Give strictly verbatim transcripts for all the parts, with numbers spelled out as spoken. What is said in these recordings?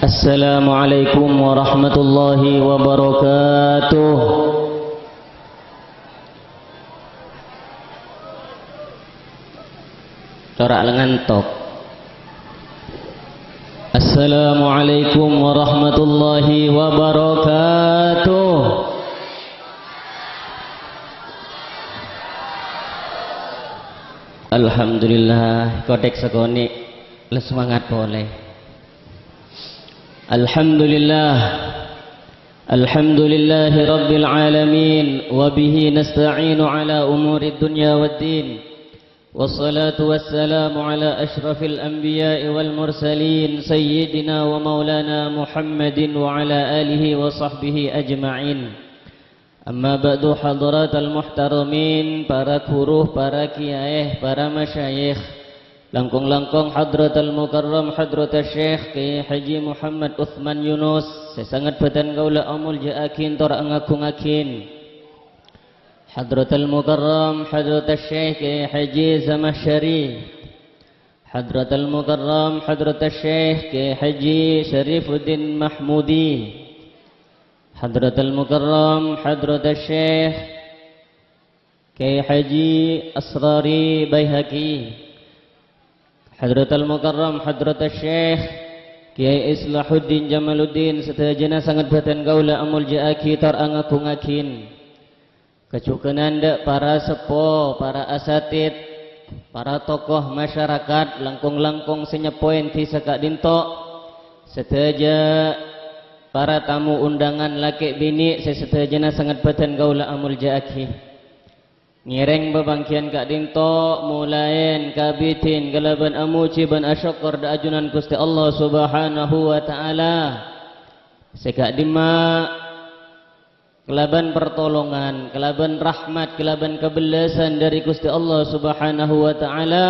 Assalamualaikum warahmatullahi wabarakatuh. Cora' lengngan tok. Assalamualaikum warahmatullahi wabarakatuh. Alhamdulillah, kodhek sakonè' la semangat polè. Alhamdulillah. Alhamdulillahi rabbil alamin, wa bihi nasta'inu ala umurid dunya waddin. Wassalatu wassalamu ala asyrafil anbiya'i wal mursalin, sayyidina wa maulana Muhammadin wa ala alihi wa sahbihi ajma'in. Amma ba'du, hadratal muhtaramin, para ghuru, para kiyaè, para masyayikh, langkong-langkong hadratal mukarram hadratasyekh Kiai Haji Muhammad Utsman Yunus, sè sanget bâdhân kaulâ amoljâ'aghin tor angagungngaghin. Hadratal mukarram hadratasyekh Kiai Haji Zamahsyari. Hadratal mukarram hadratasyekh Kiai Haji Syarifuddin Mahmudi. Hadratal mukarram hadratasyekh Kiai Haji Asrari Baihaqi. Hadratal mukarram hadratasyekh Kiai Islahuddin Jamaluddin, sadhâjâna sanget bâdhân kaulâ amoljâ'aghi tor angagungngaghin. Kajughânan dâ' para seppo, para asatid, para tokoh masyarakat, langkong-langkong sè nyeppo èndi saka'dinto, sadhâjâ para tamu undangan lakè' binè' sè sadhâjâna sanget bâdhân kaulâ amoljâ'aghi. Ngèrèng papangghiyân ka'dinto, molaèn, kabidhin, kalabân amojhi bân asokkor dâ' ajunan Ghustè Allah Subhanahu wa Ta'ala. Sè ka'dimma kalabân partolongan, kalabân rahmat, kalabân kabellasân dâri Ghustè Allah Subhanahu wa Ta'ala,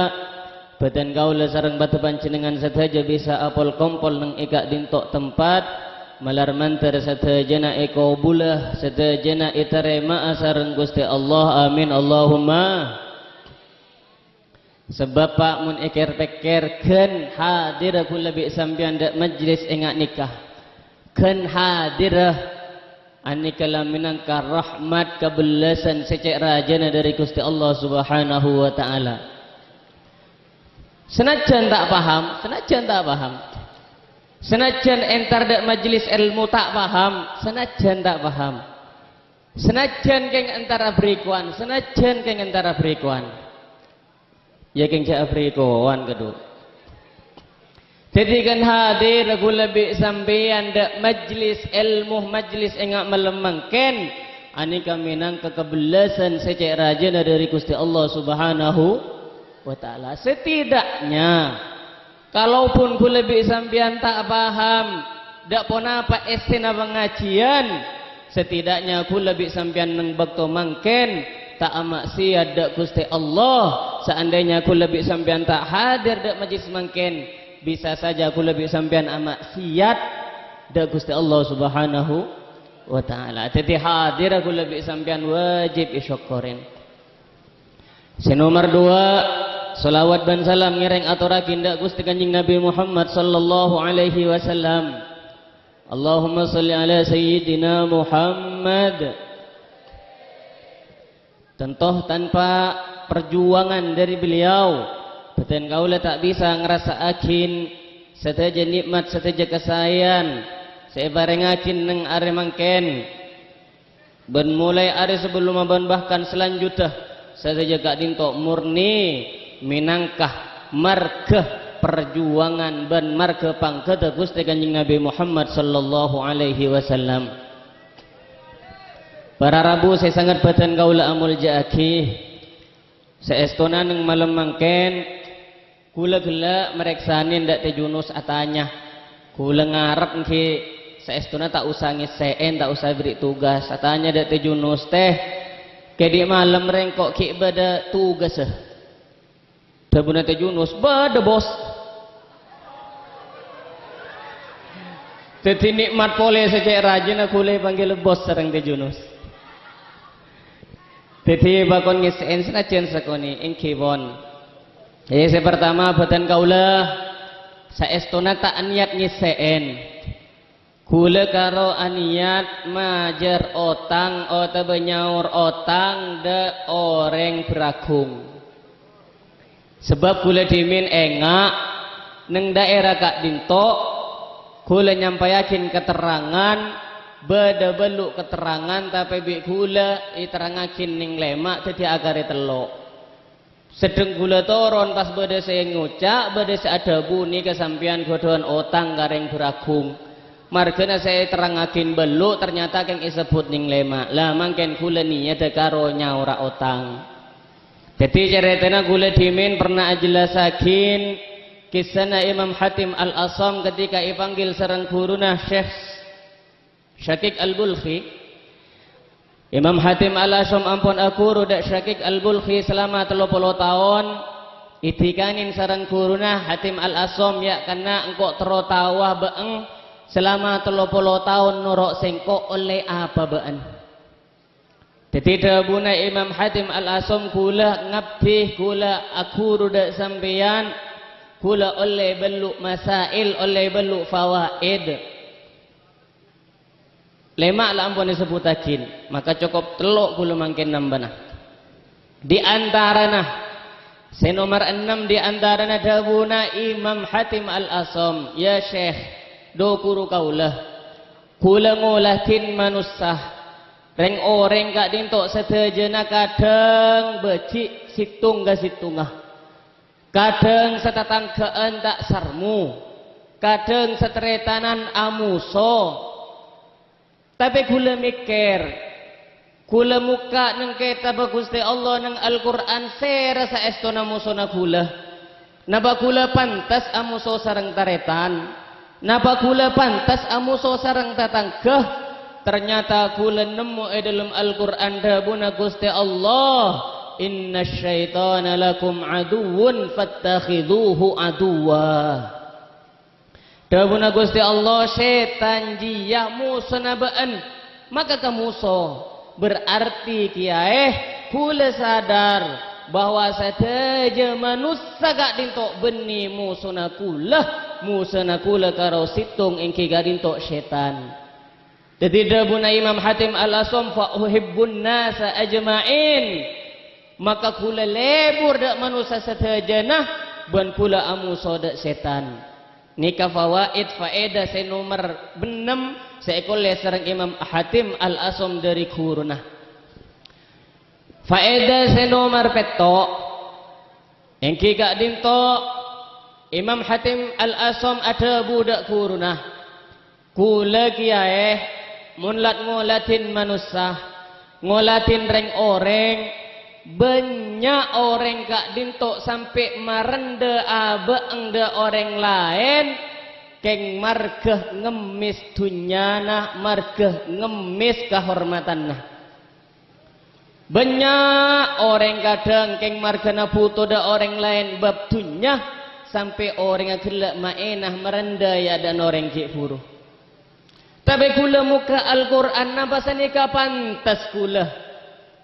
bâdhân kaulâ sareng padâ panjhennengngan sadhâjâ bisa apol-kompol neng è ka'dinto tempat, malar mandhâr sadhâjâna èkobulâ, sadhâjâna ètarèma'a sareng Ghustè Allah. Amin, Allahumma. Sabâb, Pa', mon èkèr-pèkkèr, ghân hadirra kaulâ bi' sampèyan dâ' majlis ènga' nèka. Ghân hadirra anèka la mènangka rahmat kabellasân sè cè' rajâna dâri Ghustè Allah Subhanahu wa Ta'ala. Sanajjân ta' paham, sanajjân ta' paham. Sanajjân entar dâ' majlis èlmo ta' paham, sanajjân ta' paham. Sanajjân kèng entar abrikowan, sanajjân kèng entar abrikowan. Iyâ kèng jhâ' abrikowan, kadhu. Dhâddhi kan hadir kaulâ bi' sampèyan dâ' majlis èlmo, majlis ènga' malem mangkèn, anèka mènangka kabellasân sè cè' rajâna dâri Ghustè Allah Subhanahu wa Ta'ala. Setidaknya, Kalaupun kaulâ bi' sampèyan ta' paham dâ' ponapa èssèna pangajiyân, setidaknya kaulâ bi' sampèyan neng bâkto mangkèn ta' amaksiyat dâ' Ghustè Allah. Seandainya kaulâ bi' sampèyan ta' hadir dâ' majlis mangkèn, bisa saja kaulâ bi' sampèyan amaksiyat dâ' Ghustè Allah Subhanahu wa Ta'ala. Dhâddhi, hadirra kaulâ bi' sampèyan wajib èsokkorè. Sè nomer duwâ', shalawat bân salam ngèrèng atorraghi dâ' Ghustè Kanjeng Nabi Muhammad sallallahu alaihi wasallam. Allahumma shalli ala Sayyidina Muhammad. Tanto tanpa perjuangan dâri beliau, bâdân kaulâ ta' bisa ngrassa'aghin sadhâjâ nè'mat, sadhâjâ kasaèyan sè èparèngaghi neng arè mangkèn. Bân molaè arè sabellunna bân bahkan salanjutta, sadhâjâ ka'dinto morni mènangka marghâ parjuwângan bân marghâ pangghâdhâ Ghustè Kanjeng Nabi Muhammad sallallahu alaihi wasallam. Para rabu sè sanget bâdân kaulâ amoljâ'aghi, Saèstona neng malem mangkèn, kaulâ ghellâ' marèksanè dâ' Tè Junus atanya. Kaulâ ngarep èngghi saèstona ta' osa ngèssè'è, ta' osa èberri' tugas. Atanya dâ' Tè Junus, "Tè, kèdhi' malem rèng ko' ghi' bâdâ tugassa?" Dhâbuna Tè Junus, "Bâdâ, Bos." Dhâddhi nè'mat polè sè cè' rajâna kaulâ èpanggil Bos sareng Tè Junus. Dhâddhi, bâkon ngèssè'è sanajjân sakonè', èngghi pon. È, sè partama, bâdân kaulâ saèstona ta' niyat ngèssè'è. Ghulâ karo anèyat majâr otang otabâ nyaor otang dâ' orèng bhârâghung. Sabâb ghulâ dhimèn enga', neng dhaèra ka'dinto, ghulâ nyampayaghin katerrangan, bâdâ bâllu' katerrangan, tapè bi' ghulâ èterrangaghin neng lèma' dhâddhi akarè tello'. Sedheng ghulâ toron pas bâdâ sè ngoca', bâdâ sè adhâbu, "Nèka sampèyan ghâdhuwân otang ka rèng bhârâghung." Marghâna sè èterrangaghin bâllu', ternyata kèng èsebbhut neng lèma'. La mangkèn ghulâ nèyaddhâ karo nyaora otang. Dhâddhi, carètana ghulâ dhimèn pernah ajellassaghin kissana Imam Hatim Al-Asam ketika èpanggil sareng ghuruna Syekh Syakik Al-Balkhi. Imam Hatim Al-Asam ampon aghuru dâ' Syakik Al-Balkhi salama tello polo taon, èdhikanè sareng ghuruna Hatim Al-Asam, "Ya' kanna' engko' terro taowa bâ'eng salama tello polo taon noro' sèngko' ollè apa bâ'en?" Dhâddhi dhâbuna Imam Hatim Al-Asam, "Ghulâ ngabdi, ghulâ aghuru dâ' sampèyan, ghulâ ollè bâllu' masail, ollè bâllu' fawaid." Lèma' la ampon èsebbhuttaghin, maka cokop tello' ghulâ mangkèn nambâna. Di antarana, sè nomer ennem di antarana dhâbuna Imam Hatim Al-Asam, "Ya Syekh, dhu ghuru kaulâ, ghulâ ngoladhin manossa, rèng-orèng ka'dinto sadhâjâna kadhâng bâji' sèttong ka sèttonga." Kadhâng satatangghâ'ân ta' sarmo, kadhâng sataretanan amoso. Tapè ghulâ mèkkèr, ghulâ mokka' neng Kètabbhâ Ghustè Allah, neng Al-Qur'an, sèra saèstona mosona ghulâ. Napa ghulâ pantes amoso sareng tarètan? Napa ghulâ pantes amoso sareng tatangghâ? Ternyata ghulâ nemmo è dhâlem Al-Qur'an dhâbuna Ghustè Allah, "Innasy syaitana lakum aduwwun fattakhidzuhu aduwwa." Dhâbuna Ghustè Allah, "Sètan jiyâ mosona bâ'en, maka kamoso." Berarti kèyaè ghulâ sadar bahwa sadhâjâ manossa ka'dinto bânnè mosona ghulâ, mosona ghulâ karo sèttong èngghi ka'dinto sètan. Dhâddhi dhâbuna Imam Hatim Al-Asam, "Fa uhibbun nasa ajma'in." Maka ghulâ lebur dâ' manossa sadhâjâna, bân ghulâ amoso dâ' sètan. Nèka fawaid, faèda sè nomer ennem sè èkaollè sareng Imam Hatim Al-Asam dhâri ghuruna. Faèda sè nomer pètto', èngghi ka'dinto Imam Hatim Al-Asam adhâbu dâ' ghuruna, "Ghulâ kèyaè, mon lat-ngoladhin manossa, ngoladhin rèng-orèng, bânnya' orèng ka'dinto sampè' marendhâ abâ'eng dâ' orèng laèn, kèng marghâ ngemmès dhunnyana, marghâ ngemmès kahormatanna." Bânnya' orèng kadhâng kèng marghâna bhuto dâ' orèng laèn bab dhunnya, sampè' orèngnga ghellâ' maèna marendhâ è adâ'na orèng ghi' bhuru. Tapè ghulâ mokka' Al-Qur'an, napa sanèka pantes ghulâ?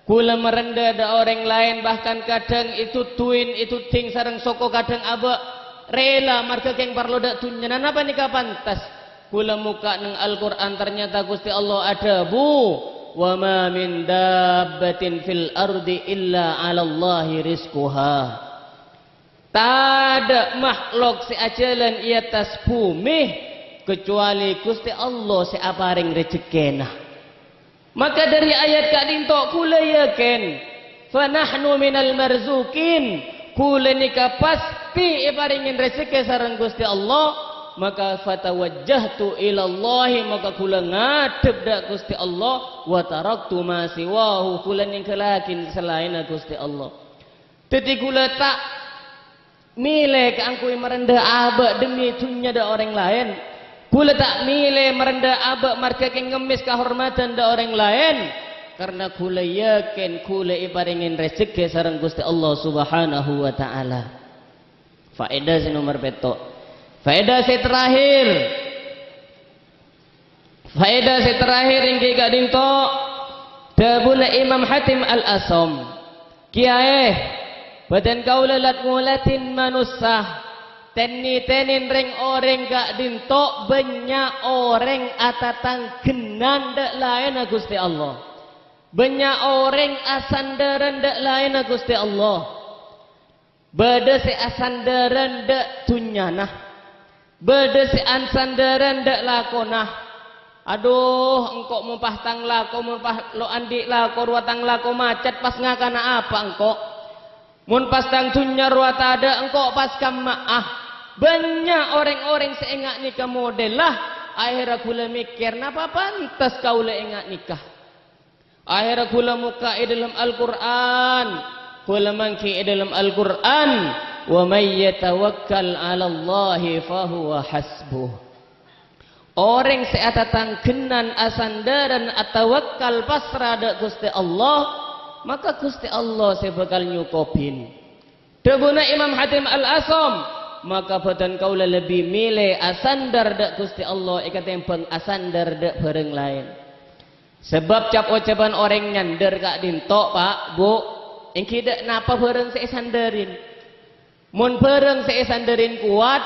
Ghulâ marendhâ dâ' orèng laèn, bahkan kadhâng èdudduwin, èdudding sareng soko kadhâng abâ', rèla marghâ kèng parlo dâ' dhunnyana, napa nèka pantes? Ghulâ mokka' neng Al-Qur'an, ternyata Ghustè Allah adhâbu, "Wa ma min dabbatin fil ardi illa 'alallahi rizquha." Tadâ' makhlok sè ajhâlân è attas bhumè, kecuali Ghustè Allah sè aparèng rejekkèna. Maka dhâri ayat ka'dinto ghulâ yakin, "Fa nahnu minal marzuqin." Ghulâ nèka pastè èparèngè rejekkè sareng Ghustè Allah. Maka, "Fatawajjahtu ilallahi," maka ghulâ ngadhep dâ' Ghustè Allah, "wa taraktu ma siwahu," ghulâ nèngghâllaghi salaènna Ghustè Allah. Dhâddhi ghulâ ta' mèlè kaangghuy marendhâ abâ' dhemmi dhunnya dâ' orèng laèn. Ghulâ ta' mèlè marendhâ abâ' marghâ kèng ngemmès kahormadhân dâ' orèng laèn, karna ghulâ yakin ghulâ èparèngè rejekkè sareng Ghustè Allah Subhanahu wa Ta'ala. Faèda sè nomer pètto'. Faèda sè terakhir. Faèda sè terakhir èngghi ka'dinto, dhâbuna Imam Hatim Al-Asam, "Kèyaè, bâdân kaulâ lat-ngoladhin manossa, Ten-nètènè rèng-orèng ka'dinto bânnya' orèng atatangghânan dâ' laènna Ghustè Allah. Bânnya' orèng asandhârân dâ' laènna Ghustè Allah. Bâdâ sè asandhârân dâ' dhunnyana. Bâdâ sè asandhârân dâ' lakona. Adhu, engko' mon pas tang lako, mon pas lo' andi' lako rowa tang lako macet, pas ngakana apa engko'? Mon pas tang dhunnya rowa tadâ', engko' pas kamma'a. Bânnya' orèng-orèng sè enga' nèka modella. Aherra ghulâ mèkkèr, "Napa pantes kaulâ enga' nèka?" Aherra ghulâ mokka' è dâlem Al-Qur'an. Ghulâ mangghi è dâlem Al-Qur'an, "Wa may yatawakkal 'alallahi fahuwa hasbuh." Orèng sè atatangghânan asandhârân atawakkal pasra dâ' Ghustè Allah, maka Ghustè Allah sè bhâkal nyokobhin. Dhâbuna Imam Hatim Al-Asam, "Maka bhâdhân kaulâ lebbi mèlè asandhâr dâ' Ghustè Allah èkatèmbhâng asandhâr dâ' bhârâng laèn." Sabâb cap-ocabhân orèng nyandhâr ka'dinto, Pa', Bu', èngghi dâ' napa bhârâng sè èsandhârin. Mon bhârâng sè èsandhârin kowat,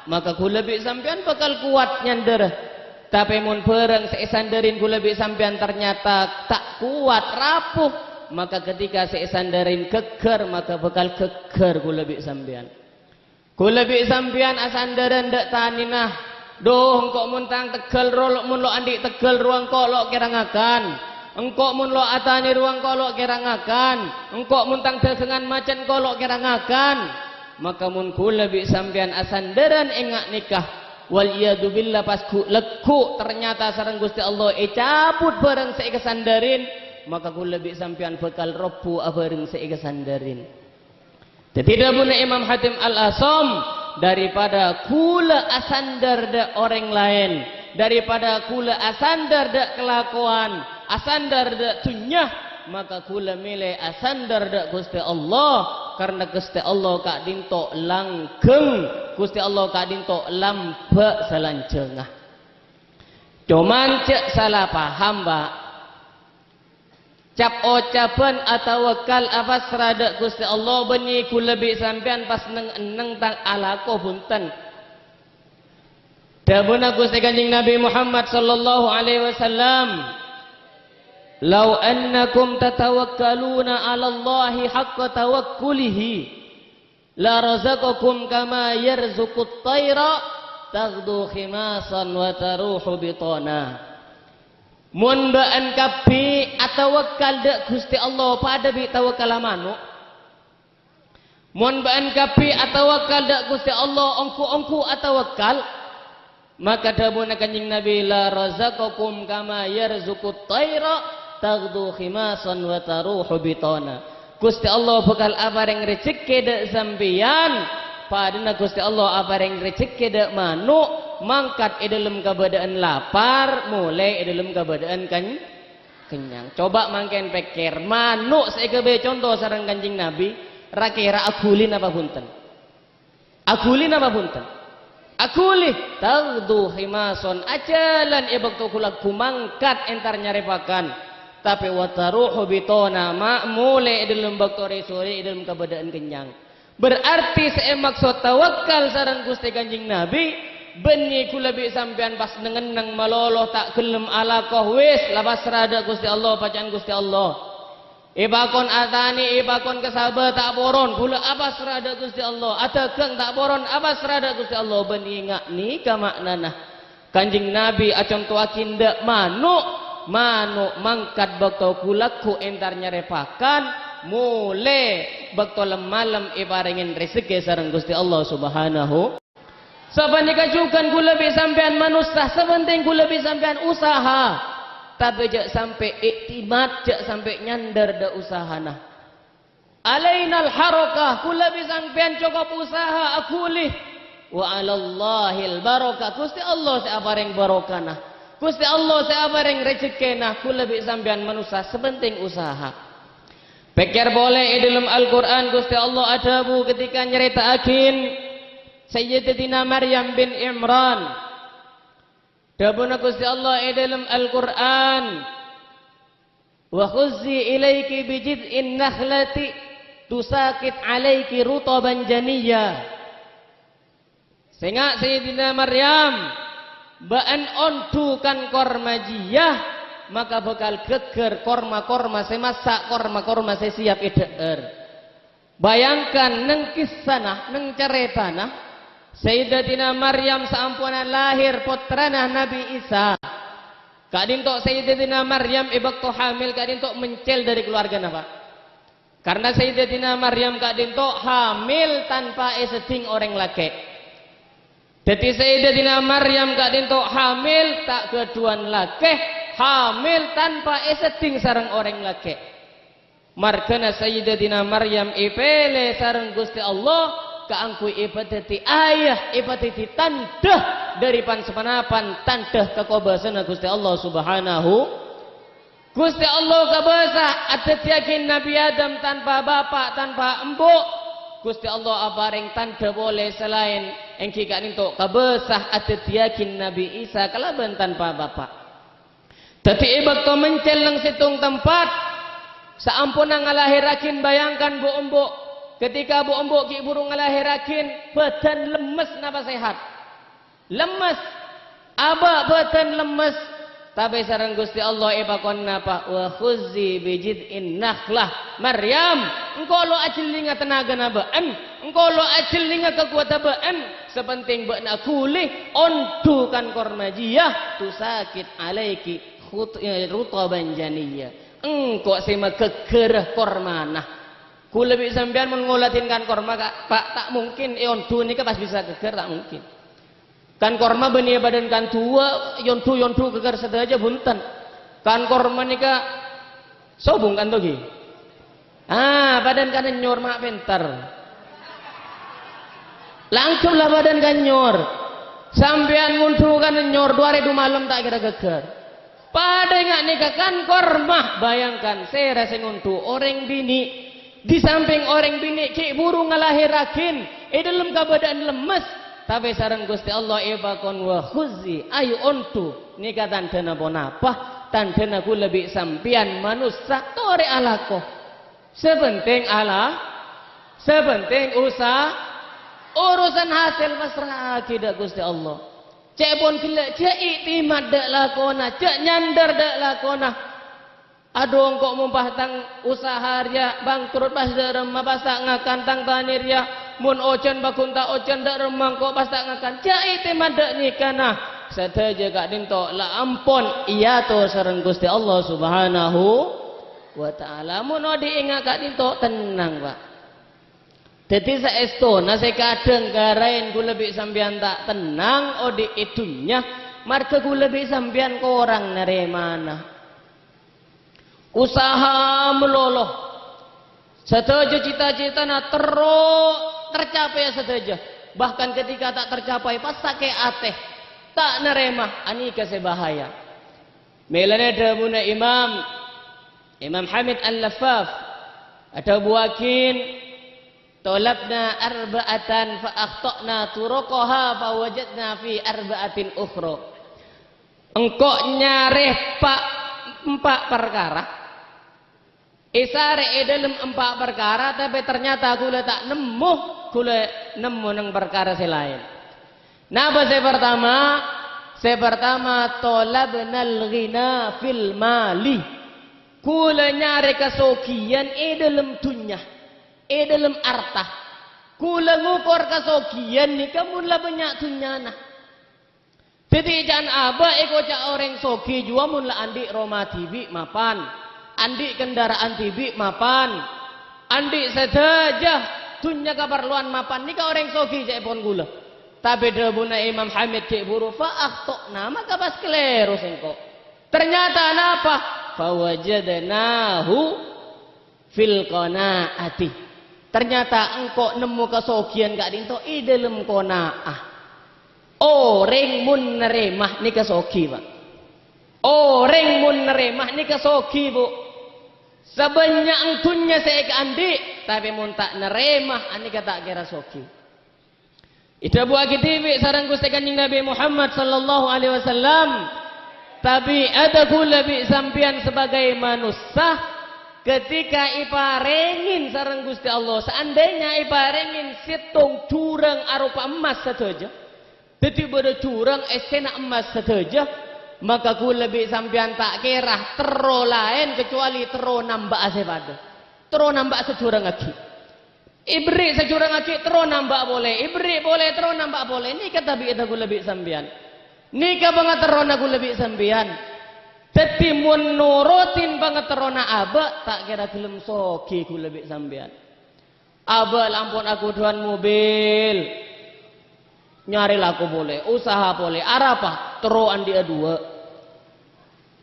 maka ghulâ bi' sampèyan bhâkal kowat nyandhârâ. Tapè mon bhârâng sè èsandhârin ghulâ bi' sampèyan ternyata ta' kowat, rapuh, maka ketika sè èsandhârin ghâgghâr, maka bhâkal ghâgghâr ghulâ bi' sampèyan. Ghulâ bi' sampèyan asandhârân dâ' tanèna. Dhu, engko' mon tang tegghâl ro-, mon lo' andi' tegghâl rowa engko' lo' kèra ngakan. Engko' mon lo' atanè rowa engko' lo' kèra ngakan. Engko' mon tang dhâghângan macet engko' lo' kèra ngakan. Maka mon ghulâ bi' sampèyan asandhârân enga' nèka, wal iyadzu billah, pas ghu-, lagghu' ternyata sareng Ghustè Allah ècabut bhârâng sè èkasandhârin, maka ghulâ bi' sampèyan bhâkal robbhu abhâreng sè èkasandhârin. Dhâddhi dhâbuna Imam Hatim Al-Asam, "Daripada ghulâ asandhâr dâ' orèng laèn, daripada ghulâ asandhâr dâ' kalakowan, asandhâr dâ' dhunnya, maka ghulâ mèlè asandhâr dâ' Ghustè Allah, karna Ghustè Allah ka'dinto langghâng, Ghustè Allah ka'dinto lambâ' salanjhângnga." Coman jhâ' sala paham, Pa'. Cap-ocabhân atawakkal apasra dâ' Ghustè Allah bânnè ghulâ bi' sampèyan pas neng-enneng tang alako bhunten. Dhâbuna Ghustè Kanjeng Nabi Muhammad sallallahu alaihi wasallam, "Lau annakum tatawakkaluna 'alallahi haqqa tawakkulihi, la razaqakum kama yarzuqut thaira taghdu khimasan wa taruhu bitana." Mon bâ'ân kabbhi atawakkal dâ' Ghustè Allah padâ bi' tawakkalla mano'. Mon bâ'ân kabbhi atawakkal dâ' Ghustè Allah ongghu-ongghu atawakkal, maka dhâbuna Kanjeng Nabi, "La razaqakum kama yarzuqut thaira taghdu khimasan wa taruhu bitana." Ghustè Allah bhâkal aparèng rejekkè dâ' sampèyan, padâna Ghustè Allah aparèng rejekkè dâ' mano', mangkat è dâlem kabâdâ'ân lapar, molè è dâlem kabâdâ'ân ken-, kennyang. Coba mangkèn pèkkèr, mano' sè èghâbây conto sareng Kanjeng Nabi, ra-kèra aghuli napa bhunten? Aghuli napa bhunten? Aghuli, taghdu khimasan, ajhâlân è bâkto ghu-, lagghu mangkat entar nyarè pakan. Tapè wa taruhu bitana, ma-, molè è dâlem bâkto rè-sorè è dâlem kabâdâ'ân kennyang. Berarti sè èmaksod tawakkal sareng Ghustè Kanjeng Nabi, bânnè ghulâ bi' sampèyan pas neng-enneng malolo ta' ghellem alako, wis, la pasra dâ' Ghustè Allah, paca'an Ghustè Allah. Èpakon atanè, èpakon kasabâ ta' poron, ghulâ apasra dâ' Ghustè Allah. Adhâghâng ta' poron, apasra dâ' Ghustè Allah. Bân ènga' nèka ma'nana. Kanjeng Nabi aconto'aghi dâ' mano', mano' mangkat bâkto ghu-, lagghu entar nyarè pakan, molè bâkto lem-malem èparèngè rejekkè sareng Ghustè Allah Subhanahu. Sapanèka jhughân ghulâ bi' sampèyan manossa, sè pentèng ghulâ bi' sampèyan usaha. Tapè jhâ' sampè' i'timad, jhâ' sampè' nyandhâr dâ' usahana. Alainal harakah, ghulâ bi' sampèyan cokop usaha aghuli. Wa 'alallahil barakah, Ghustè Allah sè aparèng barokana. Ghustè Allah sè aparèng rejekkèna, ghulâ bi' sampèyan manossa, sè pentèng usaha. Pèkkèr polè è dâlem Al-Qur'an, Ghustè Allah adhâbu ketika nyarèta'aghin Sayyidatina Maryam bin Imran. Dhâbuna Ghustè Allah è dâlem Al-Qur'an, "Wa huzzi ilaiki bi jid'in nakhlati tusaqit alaiki rutaban janiyya." Sènga' Sayyidina Maryam, bâ'en onḍhu kan korma jiyâ, maka bhâkal ghâggâr korma-korma sè massa', korma-korma sè sèyap èḍhâ'âr. Bayangkan, neng kissana, neng carètana, Sayyidatina Maryam saamponna lahèr pottrana Nabbhi Isa. Ka'ḍinto Sayyidatina Maryam è bâkto hamil ka'ḍinto mencèl ḍâri kalowarghâna, Pak. Karna Sayyidatina Maryam ka'ḍinto hamil tanpa èseḍḍhing orèng lakè'. Dhâddhi Sayyidatina Maryam ka'ḍinto hamil ta' ghâḍhuwân lakè, hamil tanpa èseḍḍhing sareng orèng lakè'. Marghâna Sayyidatina Maryam èpèlè sareng Ghustè Allah kaangghuy èpadhâddhi ayah, èpadhâddhi tanḍhâ ḍâri pan-, sapanapan tanḍhâ kakobâsana Ghustè Allah Subhanahu. Ghustè Allah kabâsa adhâddhiyâghi Nabbhi Adam tanpa bapa', tanpa embu'. Ghustè Allah aparèng tanḍhâ polè sè laèn, èngghi ka'ḍinto kabâsa adhâddhiyâghi Nabbhi Isa kalabân tanpa bapa'. Dhâddhi è bâkto mencèl neng sèttong tempat, saamponna ngalahèrraghin, bayangkan bu-embu', ketika bu-embu' ghi' bhuru ngalahèrraghin, bhâdhân lemmes napa sehat? Lemmes. Abâ' bhâdhân lemmes. Tapè sareng Ghustè Allah èpakon napa? "Wa huzzi bi jid'in nakhlah." "Maryam, engko' lo' ajhellinga tenagana bâ'en, engko' lo' ajhellinga kakowadhâ bâ'en. Sè pentèng bâ'na ghuli onḍhu kan korma jiyâ, tusakit alaiki khut-, eh, rutaban janiyya. Engko' sè maghâggârâ kormana." Kaulâ bi' sampèyan mon ngoladhin kan korma, Ka', Pak, ta' mungkin èonḍhu nèka pas bisa ghâggâr, ta' mungkin. Kan korma bânnè bâdân kan duwâ', yonḍhu-yonḍhu ghâggâr sadhâjâ, bhunten. Kan korma nèka sobung kan togi? Ah, bâdân kan ennyor ma' pènter. Langkep la bâdân kan ennyor. Sampèyan ngonḍhu kan ennyor, du arè du malem ta' kèra ghâggâr. Padâ nga' nèka kan korma, bayangkan, sèra sè ngonḍhu orèng binè'. Di sampèng orèng binè' ghi' bhuru ngalahèrraghin è ḍâlem kabâḍâ'ân lemmes, tapè sareng Ghustè Allah èpakon, "Wa huzzi, ayo onḍhu." Nèka tanḍhâna ponapa? Tanḍhâna kaulâ bi' sampèyan manossa torè alako. Sè pentèng ala-, sè pentèng usa-, urusan hasèl pasra'aghi ḍâ' Ghustè Allah. Cè' pon ghellâ', jhâ' i'timad ḍâ' lakona, jhâ' nyandhâr ḍâ' lakona. Adhu, engko' mon pas tang usaha rèya bangkrut, pas ḍâ' remma pas ta' ngakan tang tanè rèya. Mon ojhân pagghun ta' ojhân ḍâ' remma engko' pas ta' ngakan. Jhâ' i'timad ḍâ' nèkana. Sadhâjâ ka'ḍinto la ampon èator sareng Ghustè Allah Subhanahu wa Ta'ala. Mon oḍi' enga' ka'ḍinto tennang, Pak. Dhâddhi saèstona sè kadhâng karaèn kaulâ bi' sampèyan ta' tennang oḍi' è dhunnya, marghâ kaulâ bi' sampèyan korang narèmana. Usaha malolo. Sadhâjâ cita-citana terro tercapai sadhâjâ. Bahkan ketika ta' tercapai, pas sakè' atè, ta' narèma, anèka sè bahaya. Mèlana dhâbuna Imam, Imam Hamid Al-Laffaf, adhâbuwâghin, "Thalabna arba'atan fa akhta'na turuqaha fa wajadna fi arba'atin ukhra." Engko' nyarè pa-, empa' parkara. Èsarè è ḍâlem empa' parkara, tapè ternyata kaulâ ta' nemmo, kaulâ nemmo neng parkara sè laèn. Napa sè partama? Sè partama, thalabnal ghina fil mali. Kaulâ nyarè kasoghiyân è ḍâlem dhunnya, è ḍâlem arta. Kaulâ ngokor kasoghiyân nèka mon la bânnya' dhunnyana. Dhâddhi, ca'na abâ' èkoca' orèng soghi juwa mon la anḍi' roma dhibi' mapan, anḍi' kendaraan dhibi' mapan, anḍi' sadhâjâ dhunnya kaparlowan mapan. Nèka orèng soghi ca'èpon kaulâ. Tapè dhâbuna Imam Hamid ghi' bhuru, "Fa akhta'na, maka pas kalèro sèngko'." Ternyata napa? "Fa wajadnahu fil qanaati." Ternyata engko' nemmo kasoghiyân ka'ḍinto è ḍâlem qanaah. Orèng mon narèma nèka soghi, Pak. Orèng mon narèma nèka soghi, Bu. Sabânnya'na dhunnya sè èkaanḍi', tapè mon ta' narèma, anèka ta' kèra soghi. Èdhâbuwâghi dhibi' sareng Ghustè Kanjeng Nabbhi Muhammad sallallahu alaihi wasallam, "Tabi'ata kaulâ bi' sampèyan sabâgâi manossa, ketika èparèngè sareng Ghustè Allah, saandhâna èparèngè sèttong jhurâng aropa emmas sadhâjâ, Dhâddhi bâdâ jhurâng èssèna emmas sadhâjâ, maka ghulâ bi' sampèyan ta' kèra terro laèn kacobâli terro namba'a sè padâ. Terro namba'a sajhurâng aghi'. Èberri' sajhurâng aghi' terro namba'a polè, èberri' polè terro namba'a polè. Nèka tabi'adda ghulâ bi' sampèyan. Nèka pangaterrona ghulâ bi' sampèyan. Dhâddhi mon norotin pangaterrona abâ', ta' kèra ghellem soghi ghulâ bi' sampèyan. Abâ' la ampon aghudhuwân mobil, nyarè lako polè, usaha polè, arapa? Terro andi'â duwâ'.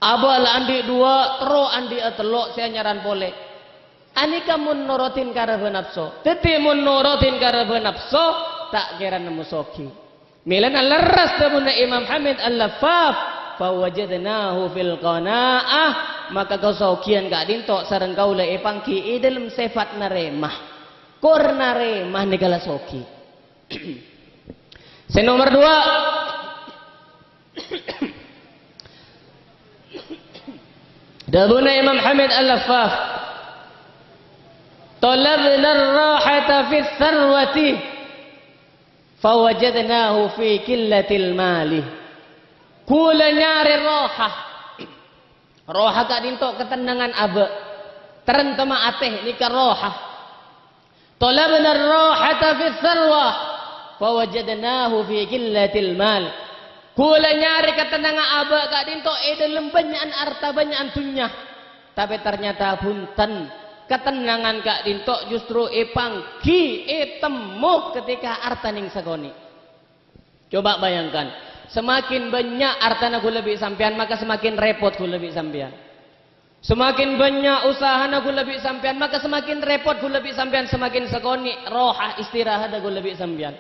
Abâ' la andi' duwâ', terro andi'â tello' sè anyaran polè. Anèka mon norotin karabhâ napso. Dhâddhi mon norotin karabhâ napso, ta' kèra nemmo soghi. Mèlana lerres dhâbuna Imam Hamid Al-Laffaf, "Fawajadnahu fil qana'ah," maka kasoghiyân ka'dinto sareng kaulâ èpangghi è dhâlem sèfat narèma. Kor narèma nèka la soghi. Sè nomer duwâ', dhâbuna Imam Hamid Al-Laffaf, "Thalabna ar-rahata fis sarwati, fawajadnahu fi qillatil mali." Ghulâ nyarè roha. Roha ka'dinto katennangan abâ'. Tarèntemma atè nèka roha. "Thalabna ar-rahata fis sarwa, fawajadnahu fi qillatil mal." Ghulâ nyarè katennangan abâ' ka'dinto è dhâlem bânnya'an arta, bânnya'an dhunnya. Tapè tarnyata bhunten, katennangan ka'dinto justru èpangghi, ètemmo ketika arta nèng sakonè'. Coba bayangkan, semakin bânnya' artana ghulâ bi' sampèyan, maka semakin rèpot ghulâ bi' sampèyan. Semakin bânnya' usahana ghulâ bi' sampèyan, maka semakin rèpot ghulâ bi' sampèyan, semakin sakonè' roha istirahadda ghulâ bi' sampèyan.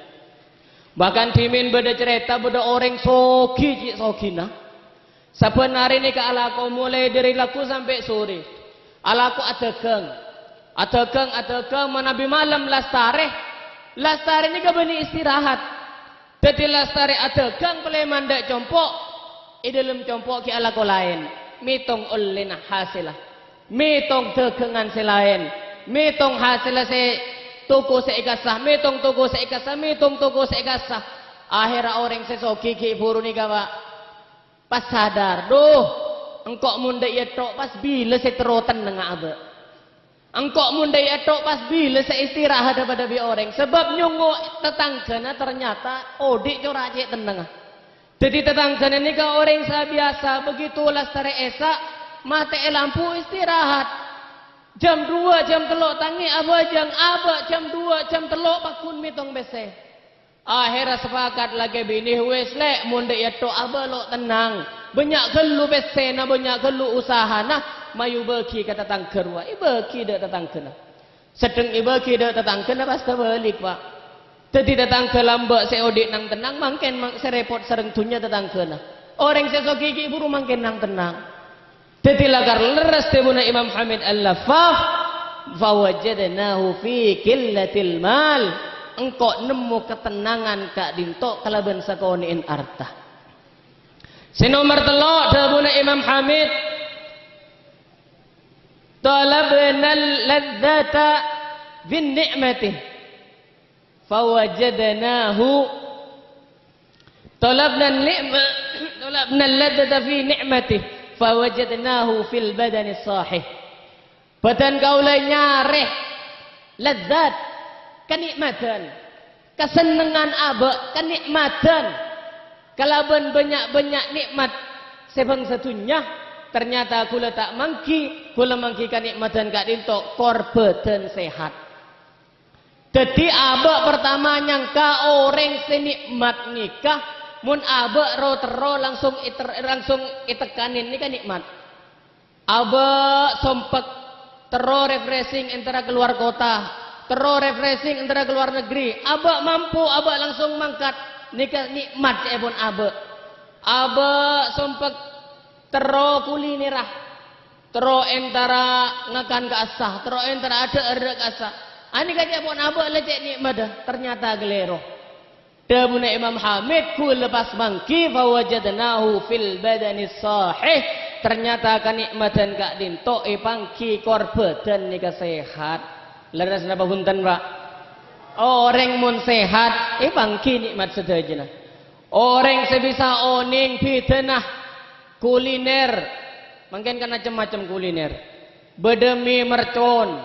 Bahkan dhimèn bâdâ carèta bâdâ orèng soghi cè' soghina. Sabbhân arè nèka alako molaè dhâri lagghu sampè' sorè. Alako adhâghâng. Adhâghâng, adhâghâng, manabi malem lastarè. Lastarè nèka bânnè istirahat. Dhâddhi lastarè adhâghâng palèman dâ' compo'. È dhâlem compo' ghi' alako laèn. Mètong ollèna hasèlla. Mètong dhâghângan sè laèn. Mètong hasèlla sè toko sè èkassa. Mètong toko sè èkassa. Mètong toko sè èkassa. Ahèrra orèng sè soghi ghi' buru nèka, Pa'. Pas sadar, "Dhu, engko' mon dâ' iyâ tho' pas bilâ sè terro tennengnga abâ'? Engko' mon dâ' iyâ tho' pas bilâ sè istirahadda padâ bi' orèng?" Sabâb nyongngo' tatangghâna ternyata odi' cora' cè' tennengnga. Dhâddhi tatangghâna nèka orèng sè biyasa, begitu lastarè Isya', matè'è lampu istirahat. Jam duwâ', jam tello' tangè abhâjâng, abâ' jam duwâ', jam tello' pagghun mètong pèssè. Ahèrra sapakat lakè binè, "Wes, Lè', mon dâ' iyâ tho' abâ' lo' tennang. Bânnya' ghâllu pèssèna, bânnya' ghâllu usahana, mayu bâgi ka tatangghâ rowa." Èbâgi dâ' tatangghâna. Seddheng èbâgi dâ' tatangghâna pas tabâlik, Pa'. Dhâddhi tatangghâ lambâ' sè odi' nang-tennang, mangkèn mang-, sè rèpot sareng dhunnya tatangghâna. Orèng sè soghi ghi' buru mangkèn nang-tennang. Dhâddhi lakar lerres dhâbuna Imam Hamid Al-Laffaf, "Fawajadnahu fi qillatil mal." Engko' nemmo katennangan ka'dinto kalabân sakonè'en arta. Sè nomer tello', dhâbuna Imam Hamid, "Talabnal ladzata bin ni'mati." Fawajadnahu, talabna ni'ma-, talabna ladzata fi ni'matih, fawajadnahu fil badani sahih. Bhâdhân kaulâ nyarè ladzat, kanè'madhân, kasennengngan abâ', kanè'madhân kalabân bânnya'-bânnya' nè'mat sè bângsa dhunnya. Ternyata ghulâ ta' mangghi, ghulâ mangghi kanè'madhân ka'dinto kor bhâdhân sehat. Dhâddhi, abâ' partama nyangka orèng sè nè'mat nèka, mon abâ' ro-terro langsung èter-, langsung ètekkanin nèka nè'mat. Abâ' sompek terro refreshing entara keluar kota, terro refreshing entara keluar negeri, abâ' mampu, abâ' langsung mangkat, nèka nè'mat ca'èpon abâ'. Abâ' sompek terro kulinera, terro entara ngakan ka'assa, terro entara adhâ'-erdhâ' ka'assa. Anèka ca'èpon abâ' la cè' nè'madda, ternyata ghâlèro. Dhâbuna Imam Hamid, ghulâ pas mangghi, "Fawajadnahu fil badani sahih." Ternyata kanè'madhân ka'dinto èpangghi kor bhâdhân nèka sehat. Lerres napa bhunten, Pa'? Orèng mon sehat, èpangghi nè'mat sadhâjâna. Orèng sè bisa onèng bhidhâna kuliner, mangkèn kan macem-macem kuliner. Bâdâ mi mercon,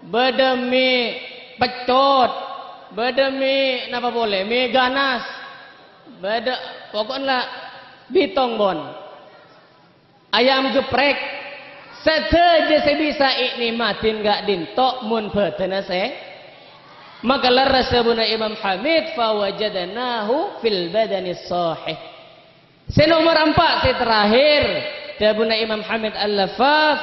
bâdâ mi peccot, bâdâ mi napa polè, mi ganas, bâdâ, pokokna la bitong, pon. Ayam geprek, sadhâjâ sè bisa ènikmatin ka'dinto mon bhâdhânna sè maka lerres. Dhâbuna Imam Hamid, "Fawajadnahu fil badanis sahih." Sè nomer empa', sè terakhir, dhâbuna Imam Hamid Al-Laffaf,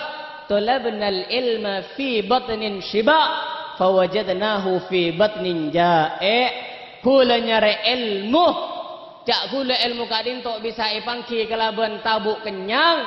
"Thalabnal ilma fi batnin syiba', fawajadnahu fi batnin ja'i'." Kaulâ nyarè èlmo, ca' kaulâ èlmo ka'dinto bisa èpangghi kalabân tabu' kennyang,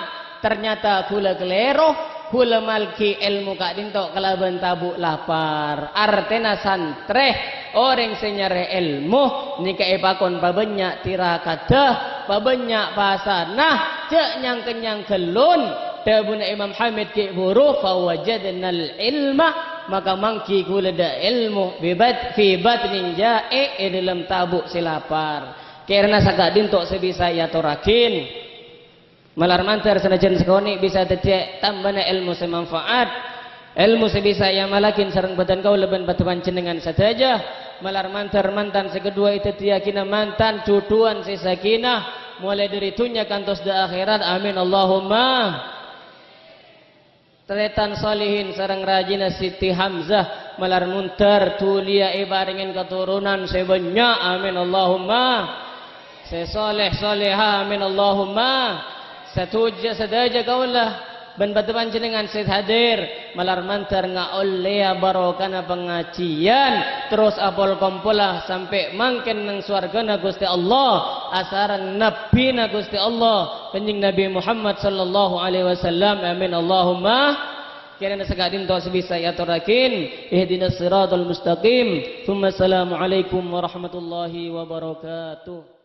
ternyata kaulâ kalèro, kaulâ mangghi èlmo ka'dinto kalabân tabu' lapar. Artèna santrè, orèng sè nyarè èlmo, nèka èpakon pabânnya' tirakadhâ, pabânnya' pasana, ja' nyang-kennyang ghâllun. Dhâbuna Imam Hamid ghi' bhuru, "Fawajadnal ilma," maka mangghi kaulâ dâ' èlmo, "Bi bat-, fi batnin ja'i'," è dâlem tabu' sè lapar. Kèrana saka'dinto sè bisa èatorraghi. Malar mandhâr sanajjhân sakonè' bisa dhâddhiyâ tambâna èlmo sè manfaat, èlmo sè bisa èamallaghi sareng bâdân kaulâ bân padâ panjhennengngan sadhâjâ. Malar mandhâr mantan sè kaduwâ èdhâddhiyâghinâ mantan jhudhuwân sè sakinah, molaè dâri dhunnya kantos dâ' akhèrat. Amin, Allahumma. Tarètan solihin sareng rajina Siti Hamzah, malar mondhâr dhuliyâ èparèngè katoronan sè bânnya'. Amin, Allahumma. Sè soleh, soleha. Amin, Allahumma. Sadhâjâ, sadhâjâ kaulâ bân padâ panjhennengngan sè hadir, malar mandhâr ngaollèya barokana pangajhiyân, terros apol-kompola sampè' mangkèn neng sowarghâna Ghustè Allah, asareng Nabbhina Ghustè Allah, Kanjeng Nabi Muhammad sallallahu alaihi wasallam. Amin, Allahumma. Kèrana saka'dinto sè bisa èatorraghi. Ihdinas siratal mustaqim. Tsumma assalamualaikum warahmatullahi wabarakatuh.